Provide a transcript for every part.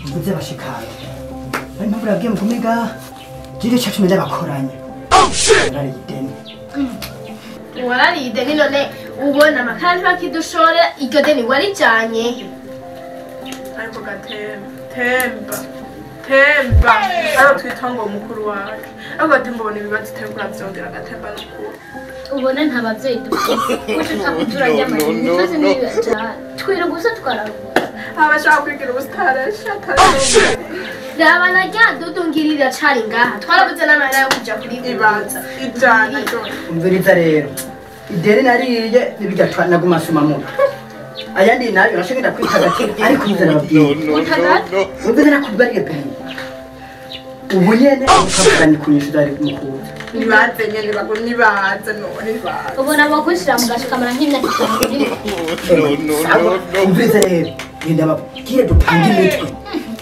Mvuze bashikana. Bari mpamvu nabwiye mukomega jire cyacu mende bakoranye. Narari ideni. Warari ideni none ubona amakara ntibakidushora iryo deni warijanye. Ariko gatemba temba temba aro twita ngo mukuru wacu ariko gatemba ubona ibibazo utegura vyongera gatemba n'ukuru ubona nta bavyeyi dufise kuko tutakuturarya amahera twese ntibibajana twira gusa twararuhuka abashaka kwigira ubusitari shatari raba na rya dudu ngirira cari ngaha twarabuze n'amahera yo kuja kuri ibanza ijana ryose Umviriza rero. Ideni nariye nibijya naguma nsoma muto. Ayandi nayo nashaka kwita gake ariko umviriza nababwiye. Umviriza nakubwariye pe. Ubu nyene ukavugana kunyishuza ari mukuza. Nibaze nyene bago nibaze none nibaze ubona bokushira mu gasho kamara nk'imyaka itanu Umviriza rero. Genda babwire dupange imitwe.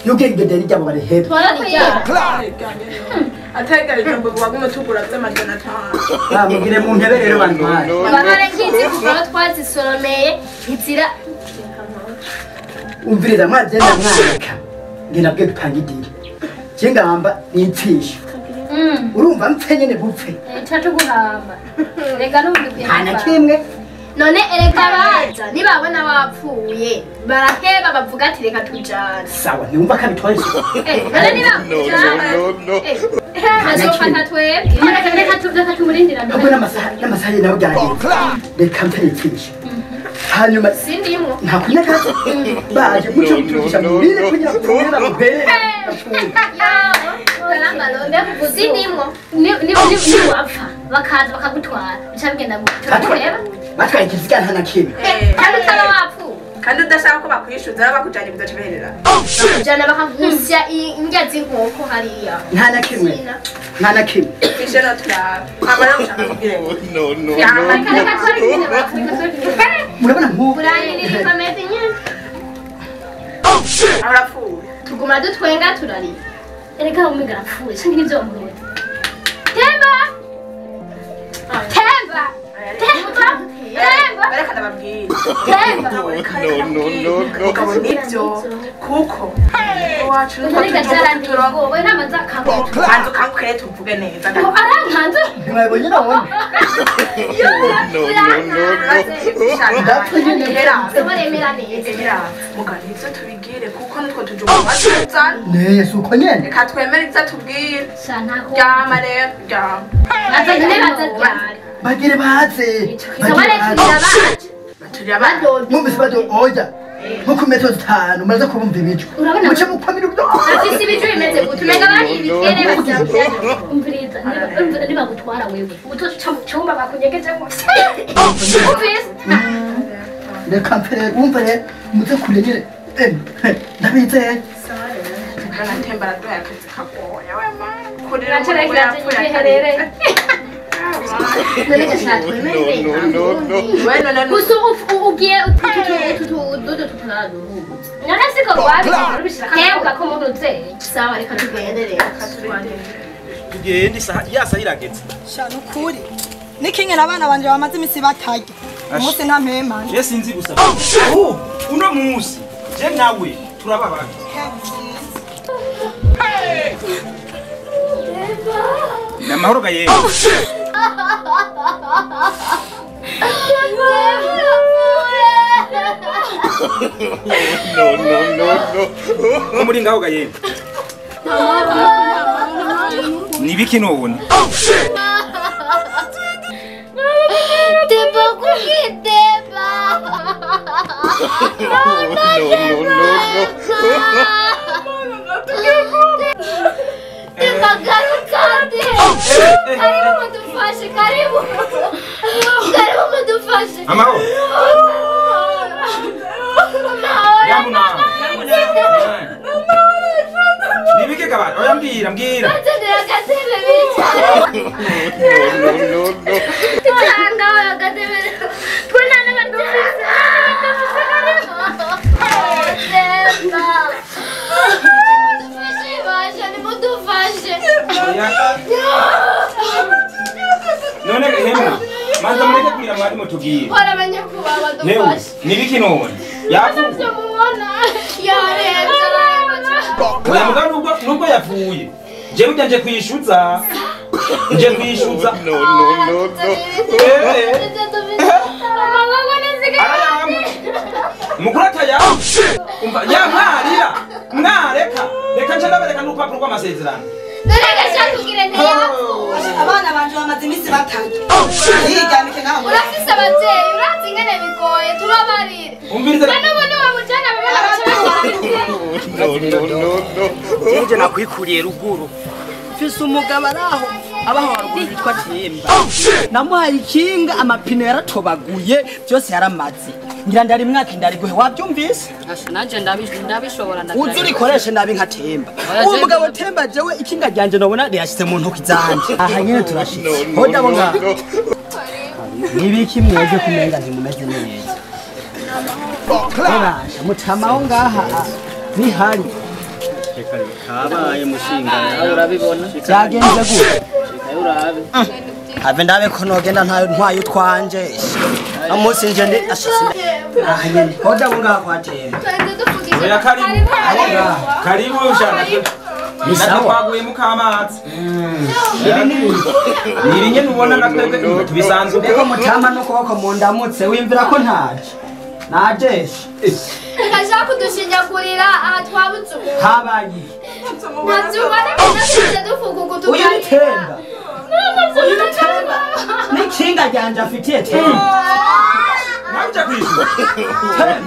Yuge iryo deni ryabo barihebe. Atega ijambo baguma tugura vy'amajana 5. Bamugire mu ntebe rero bantware. Babare nkizi kuva aho twazisoromeye ntizira Umviriza mwagenda mwareka. Ngenda bwe dupange idiri. Je ngamba nipfisha. Urumva mpfe nyene bupfe. Catuguhamba reka n'ubundi Nta na kimwe. None ereka baza nibabona wapfuye baraheba bavuga ati reka tujane. Sawa ntiwumva ko abitwaye isuku. None nibakujana azofata twebwe. Reka tumurindira Ahubwo n'amasaha n'amasaha nawe byarageze. Reka mpfe nipfishe. Hanyuma Sindimwo. nta kunyagaza baje muco kutugisha murire kugira ngo bamuhere. Sindimwo. Niwapfa bakaza bakagutwara bica bigenda gutyo. Batwaye ikiziga nta na kimwe. Kandi utaba wapfuye. Kandi udashaka ko bakwishyuza bakujanye bidaca biherera. Bakujana bakagusya indya z'inkoko hariya. Nta na kimwe. Nta na kimwe. Fishe no turaba aba rero ushaka kubwira Murabona nk'ubu. Urangirira ameze nyene. Arapfuye. Tuguma dutwenga turarira. Erega umiga arapfuye canke nivyo bamuroza. Temba! Temba! Temba! Temba! Bareka ndababwira. Temba! Mugabo nivyo kuko iwacu Erega vyarangiye ubwoba inama zakanguka. Banza ukanguke tuvuge neza. Arankanze. Ntimwabonye none. Baremera neza. Mugabo nivyo tubigire kuko nitwo tujumba batuzana. Neye si uko nyene. Reka twemere ivyo atubwira. Sha ntako. Ryama rero ryama. Baza nyene baza ryari. Bagire baze. Bagire baje. Baturira badodo. Mwumvise bado oya. Nko ku metero 5 maze kubumva ibijwi. Muce mukwamira ubwo. Afise ibijwi bimeze gute? Umenga bari ibikere basya. Umviriza nibagutwara wewe. Utoca mu cyumba bakunyegejemo. Umvise? Reka mpere wumva rero muze kure nyene. Ndabizeye. Kanatemba araduhaye akazi kagoye we mana. Kurira Nacara kiraje nyiherere. None gashaka twemere. We none Gusa ugiye ututu tutaraduhuza. None siko rwabije rubishira akavuga ko umuntu uzeye. Sawa reka tugende rero. Tugende isaha yasa irageze. Sha nukuri. Nikinge abana banje bamaze imisi batarya. Umunsi nta mpema. Je sinzi gusa. Ubu uno munsi je nawe turababana. Namahoro gaye. Muri ngaho gaye. Nibiki none? Deba kuki deba. Deba garuka deba. Karibu mudufashe karibu. Karibu mudufashe. Amahoro. Yamuna. Nibiki kabari? Oya mbwira mbwira. Batendera agatebe bicara. Tanga agatebe. Twena n'abadufise. Deba. Mudufashe basha nimudufashe. None hemwe. Manza mureke kwira mwari mutubwire. Hora abanyakubaha badufashe. Nibiki none? Yavuze. Mubona. yapfuye je burya nje kwishuza nje kwishuza No, no, no, no. Mukuru atayampa umva yamwarira mwareka reka nce ndabereka n'urupapuro rw'amasezerano. Abana banje bamaze iminsi batatu. Yigamike nawe. Urafise abavyeyi urazi ingene bigoye tubabarire. Umviriza N'ubu niwamujana abana baca No, no, no, no. Jeje nakwikuriye ruguru. Mfise umugabo araho abaho haruguru yitwa Temba. Namuhaye ikinga amapine yaratobaguye byose yaramaze. Ngira ndari mwaka ndariguhe wabyumvise? Asha nanje ndabishobora Uzi urikoreshe nabi nka Temba. Uwo mugabo Temba jewe ikinga ryanje nobona riyashyize mu ntoki zanje. Aha nyene turashitse. Hoda bo ngaha. Nibiki mwebwe kumenga ntimumeze neza. Babasha mutamaho ngaha nihari. Kabaye mushinga nawe urabibona. Byagenze gute? Shikayo urabe. Have ndabe ko nogenda ntwaye utwanje. Amunsi nje ndi ashase. Aha nyene. Hoda bo ngaha kwa Temba. Oya karibu. Karibu shana. Twaguye mukamazi. Ibi nyene ubona natwebwe tubisanzwe. Eko mutama n'ukuboko mu ndamutse wimvira ko ntaje. Najeshe. Ndashaka kudushinyagurira aha twabuze ubu. Habaye. Ntavyubona ko dufuka Uyu ni Temba. Uyu ni Temba. N'ikinga ryanje afitiye Temba. Nawe uja kwishyura.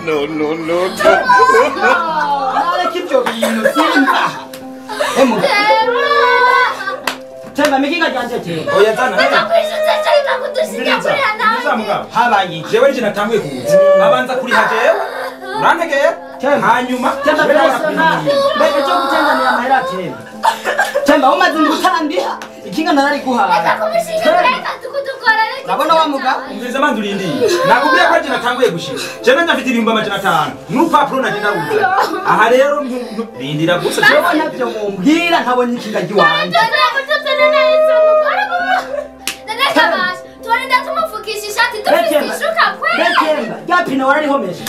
No, no, no, no. Nareka ibyo bintu simba. Emu. Temba mikinga ryanje Temba. Oya zana. Kudushinyagurira mugabo. Habaye. Jewe nije natanguye kuza. Abanza kuriha jewe. Urantegeye? Hanyuma Temba birasona. Mbega cyo gutenganira amahera Temba. Temba umaze ngutandiha. Ikinga narariguhaye. Urabona wa mugabo? Umviriza manzi urindiye. Nakubwiye ko ari je natanguye gushika. Je nanje mfite 500,000. N'urupapuro nagenda ruza. Aha rero rindira gusa. Jewe navyo mumbwira ntabonye ikinga ry'iwanje. Temba, rya pine wararihomeshe.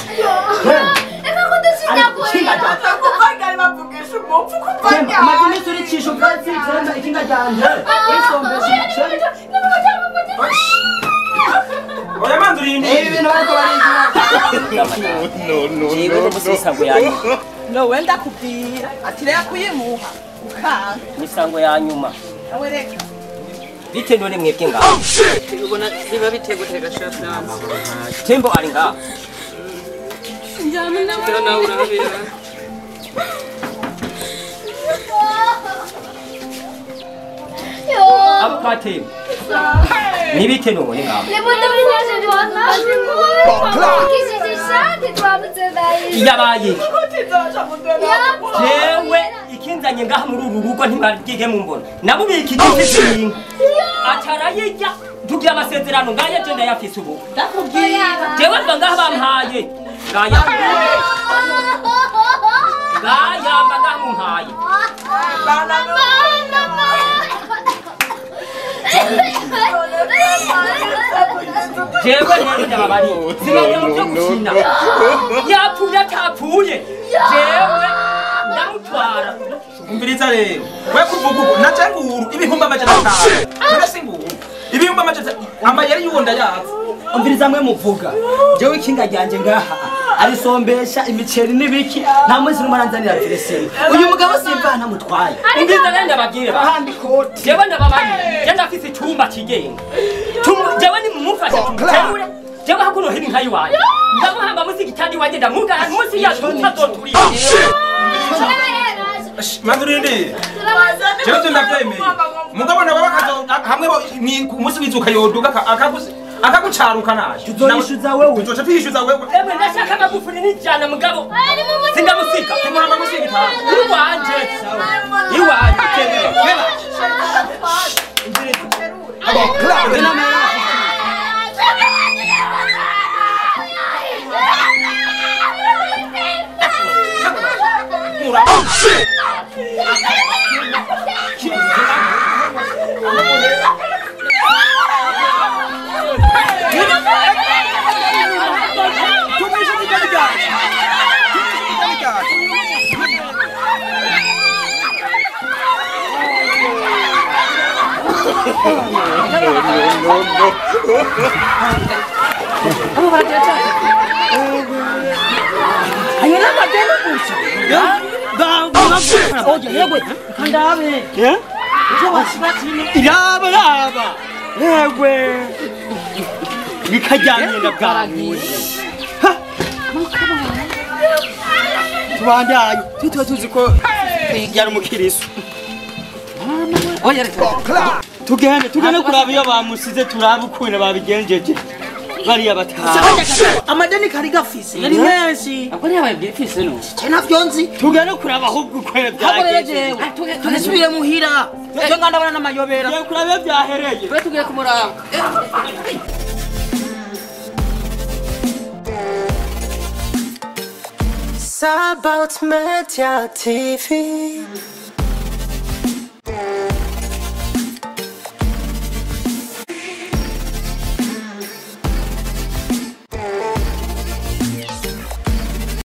Temba, umaze iminsi uricisha ubwatsi Temba ikinga ryanje. Urisombesha umuceri. Oya manzi urindiye. Ibi bintu bariko barigira. No, no, Jewe no, n'umunsi w'isango ya nyuma. No wenda kubwira ati reka kuyimuha ukanga. N'isango ya nyuma. Nawe reka. Bite none mwebwe ngaho. Ubona biba bitegutega sha Tembo ari ngaho. Shikira nawe urabe. Abo kwa Temba. Nibite none ngaho. Yabaye. Jewe ikinzanye ngaha muri uru rugo ntimwabwige mumbona. Namubikije mfise inka. Atarayirya tugira amasezerano ngaya je ndayafise ubu. Ndakubwira. Jewe mba ngaha bampaye. Ngaya. Ngaya mba ngaha mumpaye. Jewe rero ndababariye. Sinajya mu byo gukina. Yapfuye atapfuye. Jewe ndamutwara. Umviriza rero. We kuvuga uko naje nguru 500,000. None si nguru. 500,000 amayeri y'uwo ndayazi. Umviriza mwe muvuga. Jewe ikinga ryanje ngaha arisombesha imiceri n'ibiki nta munsi n'umwe aranzanira direseri. Uyu mugabo simva ntamutwaye. Umviriza rero ndababwire ba. Ahandi ikoti. Jewe ndababariye. Je ndafise icumba kigenga. Jewe nimumufashe tumuterure. Jewe hakuno hiri nka yiwaye. Ndamuhamba munsi y'igitanda iwanje ndamugara munsi yacu tutazoturiye. Manzi urindiye. Jewe ivyo ndavyemeye. Mugabo nawe bakazo hamwe bo ni umunsi w'izuka yoduga akaguse akagucaruka naje. Tuzoyishuza wewe. Tuzoca tuyishuza wewe. Emwe ndashaka amagufuri n'ijana mugabo. Sindamusika. Tumuhamba munsi y'igitanda. Iwanje. Iwanje. Tumwishuza ideni ryacu. Tumwishuza ideni ryacu. No, no, no. Abo barajaja. Ayo n'amadeni gusa. Oya yegwe kandabe. Eh? Iraba raba. Yegwe. Nikajyanye na bwangu. Ha. Tubandaye tuba tuzi ko yari umukirisu. Oya reka. Tugende tugende kuraba iyo bamusize turabe ukuntu babigenjeje. Bariya bataha. Amadeni kari gafise yari menshi. Ako niyo bayibwifise no. Ce navyo nzi. Tugende kuraba ahubwo ukuntu Habo rero byagenze. jewe tunisubire muhira. Je nganda bana n'amayobera. Tugiye kuraba iyo byahereye. Twe tugiye kumuraba. About Media TV.